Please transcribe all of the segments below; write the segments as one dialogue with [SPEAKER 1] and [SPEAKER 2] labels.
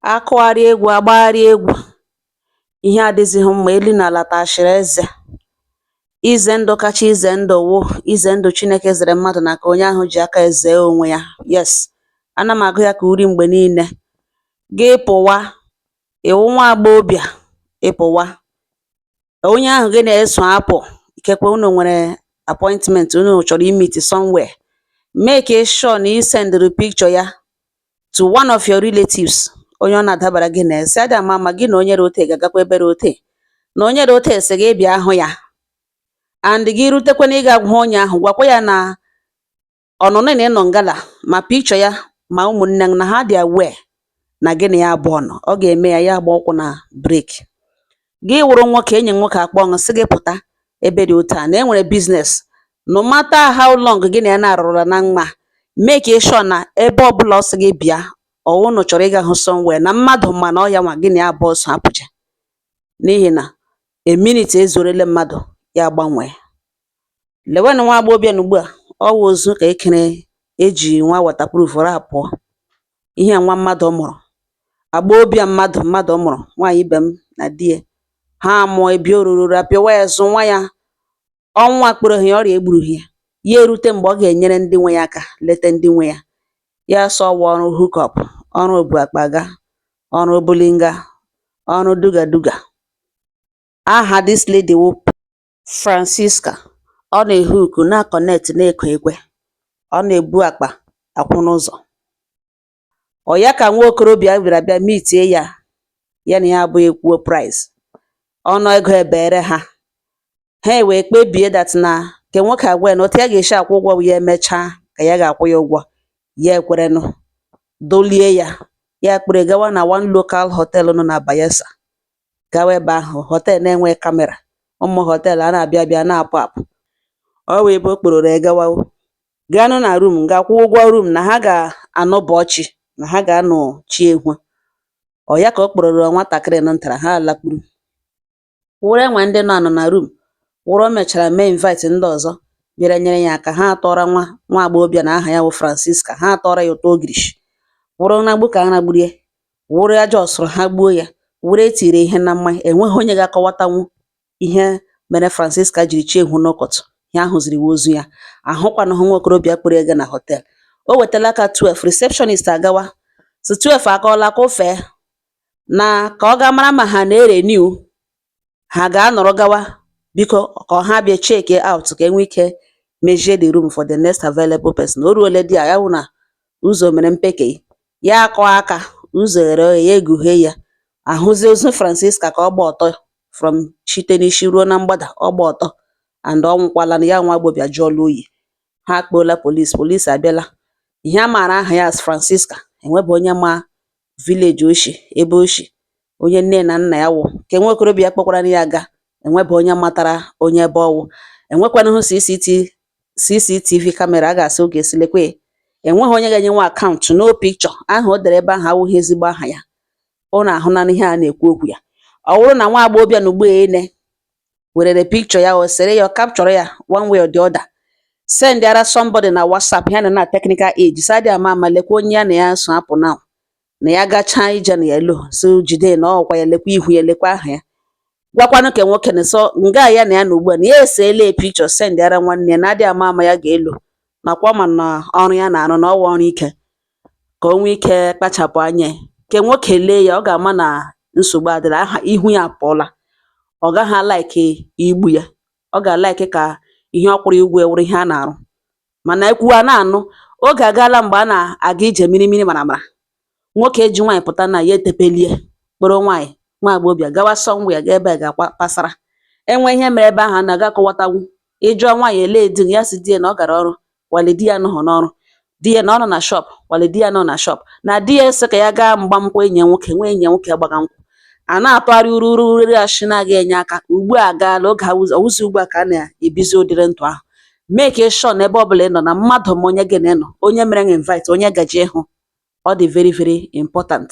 [SPEAKER 1] Akụgharịa egwu, agbagharịa egwu, ihe adịzighị mma, elu na ala tashịrị eze. Ize ndụ kacha ize ndụ wụ ize ndụ Chineke zere mmadụ na ka onye ahụ ji aka eze onwe ya. Yes, ana m agụ ya ka uri mgbe niile. Gị pụwa, ịwụ nwa agbọghọbịa, ịpụwa, onye ahụ gị na-eso apụ, ikekwe unu nwere appointment, unu chọrọ imeet somewhere, make sure na ị sendịrị picture ya to one of your relatives, onye ọ na-adabara gị na esi adị ama ama gị na onye rote ga-agakwa ebe rote na onye rote sị gị bịa hụ ya. And gị rutekwana, ị ga-agwa onye ahụ, gwakwa ya na ọnụnụ na ịnọ ngala ma picture ya ma ụmụnne na ha dị aware na gị na ya abụọ nọ. Ọ ga-eme ya, ya agba ụkwụ na brake. Gị wụrụ nwoke, enyi nwoke akpọọ ṅụ sị gị pụta ebe dị otu a na enwere business, no matter how long gị na ya na-arụrụla na mma, make sure na ebe ọbụla ọ sị gị bịa, ọ unu chọrọ ịga hụ somewhere na mmadụ, ma na ọ ya nwa gị na ya abụọ so apụcha, n'ihi na a minute ezorele mmadụ ya gbanwee. Lewenụ nwa agbọghọbịa na ugbu a ọ wụ ozu ka ekere eji nwa waterproof rapụọ ihe a nwa mmadụ mụrụ, agbọghọbịa mmadụ mmadụ mụrụ, nwaanyị ibe m na di ya ha mụọ ebi oruru apịawa ya zụ nwa ya. Ọnwụ akpọrọ ya, ọrịa egburughị ya, ya erute mgbe ọ ga-enyere ndị nwe ya aka leta ndị nwe ya, ya sọ ọwụ ọrụ hook up, ọrụ obu akpa ga, ọrụ obulinga, ọrụ duga duga. Aha this lady wụ Francisca. Ọ na-ehook na connect, na-eko ekwe, ọ na-ebu akpa akwụ n'ụzọ. Ọ ya ka nwa okorobịa bịara bịa meetie ya, ya na ya abụọ ekwuo price, ọnụ ego ebere ha, ha wee kpebie that na nke nwoke agwa ya na otu ya ga-esi akwụ ụgwọ bụ ya emechaa ka ya ga-akwụ ya ụgwọ. Ya ekwerenụ, dolie ya, ya kpere gawa na one local hotel nọ na Bayelsa, gawa ebe ahụ, hotel na-enweghị camera, ụmụ hotel a na-abịa abịa na-apụ apụ. Ọ wụ ebe o kpororo ya gawa gaanụ na room ga kwụọ ụgwọ room na ha ga-anọbọ chi na ha ga-anọ chi ehwe. Ọ ya ka ọ kpororo nwatakịrị nọ ntara ha lakpuru wụrụ enwe ndị nọ anọ na room wụrụ. O mechara mee invite ndị ọzọ bịara nyere ya aka. Ha atọrọ nwa nwa agbọghọbịa na aha ya wụ Francisca, ha atọrọ ya ụtọ ogirishi wụrụ nragbu ka a ragburie wụrụ ya, jọsụrụ ha gbuo ya, wụrụ etiri ihe na mmanya. Enweghị onye ga-akọwatanwu ihe mere Francisca jiri chi ehu n'ụkọtụ. Ihe ahụziri wụ ozu ya, ahụkwanụghị nwa okorobịa kpọrọ ya gaa na hotel. O wetala aka 12, receptionist agawa so 12 akọọla kụfee na ka ọ gaa mara ma ha na-erenew, ha ga-anọrọ gawa, biko ka ọ ha bịa check out ka enwee ike mezie the room for the next available person. O ruole di a ya wụ na ụzọ mere mpeke ya akọ aka, ụzọ ghere oghe, ya egughe ya, ahụzie ozu Francisca ka ọ gba ọtọ from site n'isi ruo na mgbada, ọ gba ọtọ and ọ nwụkwala na ya. Nwa agbọbịa jụọla oyi. Ha akpọọla police, police abịala. Ihe a maara aha ya as Francisca, enwebe onye ma village oshi, ebe oshi, onye nne na nna ya wụ, nke nwa okorobịa kpọkwara ya aga, enwebe onye matara onye ebe ọwụ. Enwekwanụghị CCTV camera a ga-asị oge esi lekwe. Enweghị onye ga-enyenwu account, no picture. Aha o dere ebe ahụ awụghị ezigbo aha ya. Unu ahụnanụ ihe a na-ekwu okwu ya. Ọ wụrụ na nwa agbọghọbịa na ugbu a ene werere picture ya, o sere ya, o capture ya one way or the other, send ara somebody na WhatsApp ya nọ na technical age sị adị ama ama, lekwa onye ya na ya so apụ now, na ya gachaa ije na ya elo so jide na ọkwa ya, lekwa ihu ya, lekwa aha ya. Gwakwanụ ka nwoke na so nga ya na ya na ugbu a na ya eseela ya picture, send ara nwanne ya na adị ama ama ya ga-elo nakwa ma na ọrụ ya na-arụ na ọwa ọrụ ike, ka o nwee ike kpachapụ anya ya. Nke nwoke lee ya, ọ ga-ama na nsogbu adịla, aha ihu ya apụọla. Ọ gaghị alike igbu ya, ọ ga-alike ka ihe ọ kwụrụ ụgwọ wụrụ ihe a na-arụ. Mana ekwuwa na-anụ, oge agaala mgbe a na-aga ije mmiri mmiri mara mara. Nwoke ji nwaanyị pụta na ya etepelie kpọrọ nwaanyị nwa agbọghọbịa gawa somewhere, gaa ebe a ga-akwa pasara enwe ihe mere ebe ahụ a na-aga akọwatanwu. Ị jụọ nwaanyị elee di ya, sị di ya na ọ gara ọrụ, wale di ya anọghọ n'ọrụ, di ya na ọ nọ na shop, wale di ya nọ na shop, na di ya sị ka ya gaa mgbankwụ enyi ya nwoke, nwee enyi ya nwoke gbaga nkwụ. A na-atụgharị urururu ashị na-aga enye aka. Ugbu a agaala oge ọwụzi ugbu a ka a na-ebizi ụdịrị ndụ ahụ. Make sure na ebe ọbụla ị nọ na mmadụ ma onye gị na ịnọ, onye mere gị invite, onye gaje ịhụ. Ọ dị very very important.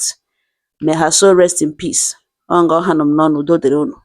[SPEAKER 1] May her soul rest in peace. Ọ nga ọ ha nọ m n'ọnụ. Udo dịrị unu.